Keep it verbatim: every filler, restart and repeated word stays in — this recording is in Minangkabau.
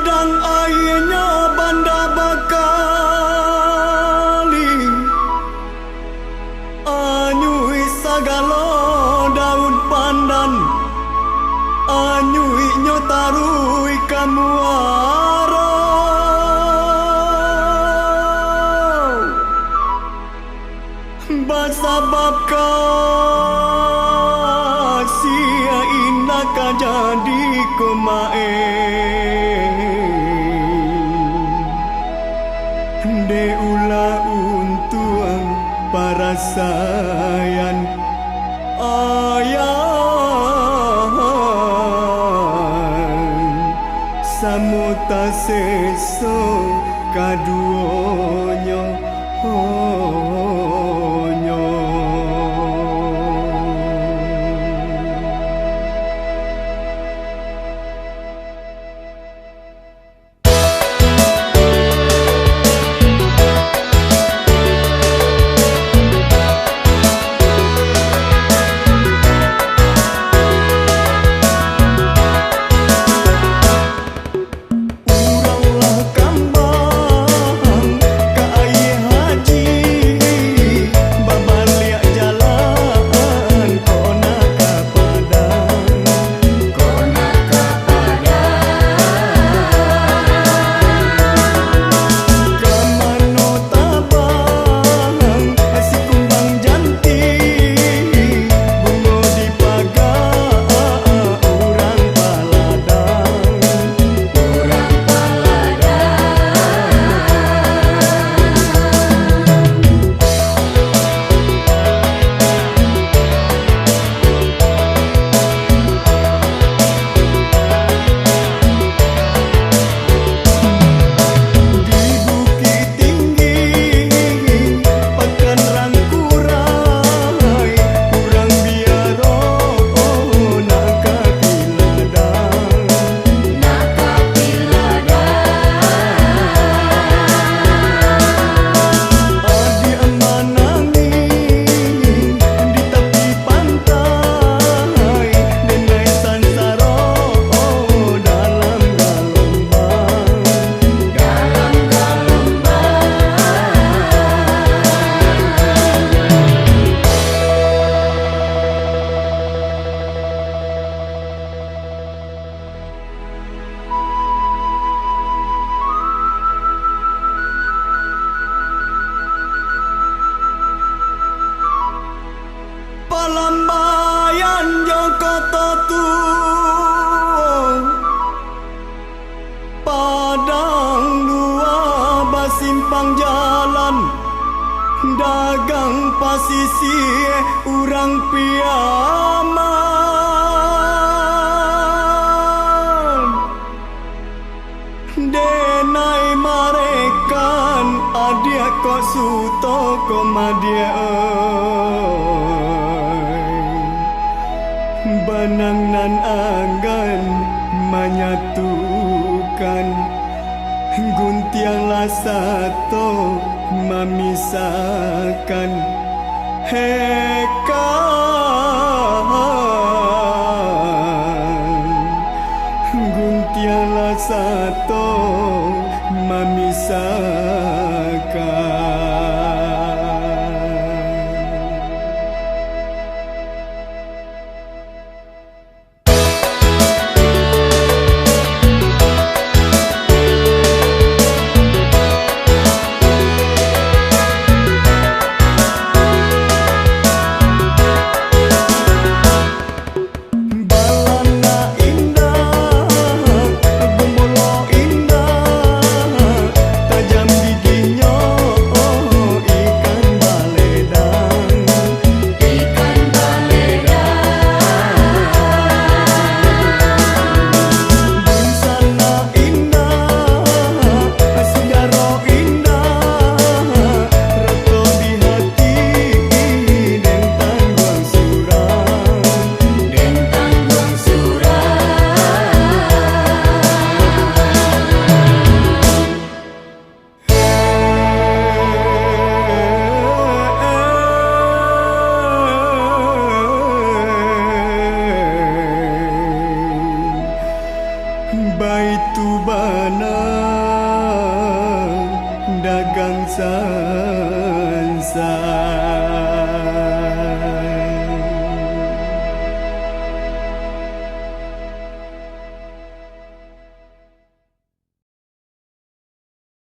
Nan aianyo banda bakali, anyuik sagalo daun pandan, anyuiknyo taruih ka muaro. Basabab kasiah indak ka jadi kumain, dek ulah untuang parasaian ayah, samo taseso kaduonyo. Urang lah kambang ka aia haji, babaliak jalan kona ka Padang, kona ka Padang. Ka mano tabang si kumbang janti, bungo di paga urang paladang. Urang paladang. Di Bukik Tinggi, Pakan Rangkurai, urang biaro nak ka piladang. Nak ka piladang. Adiak manangih di tapi pantai, denai sansaro dalam galombang. Dalam galombang. Palambaian jo Koto Tuo, Padang Lua basimpang jalan, dagang pasisia urang Piaman. Denai marekan adiak kok suto ko madiak, oi. Banang nan anggan manyatukan, guntiang lah sato mamisahkan. Hekan, guntiang lah sato mamisahkan. Balana indak, gumolo indak, tajam Dagang sansa.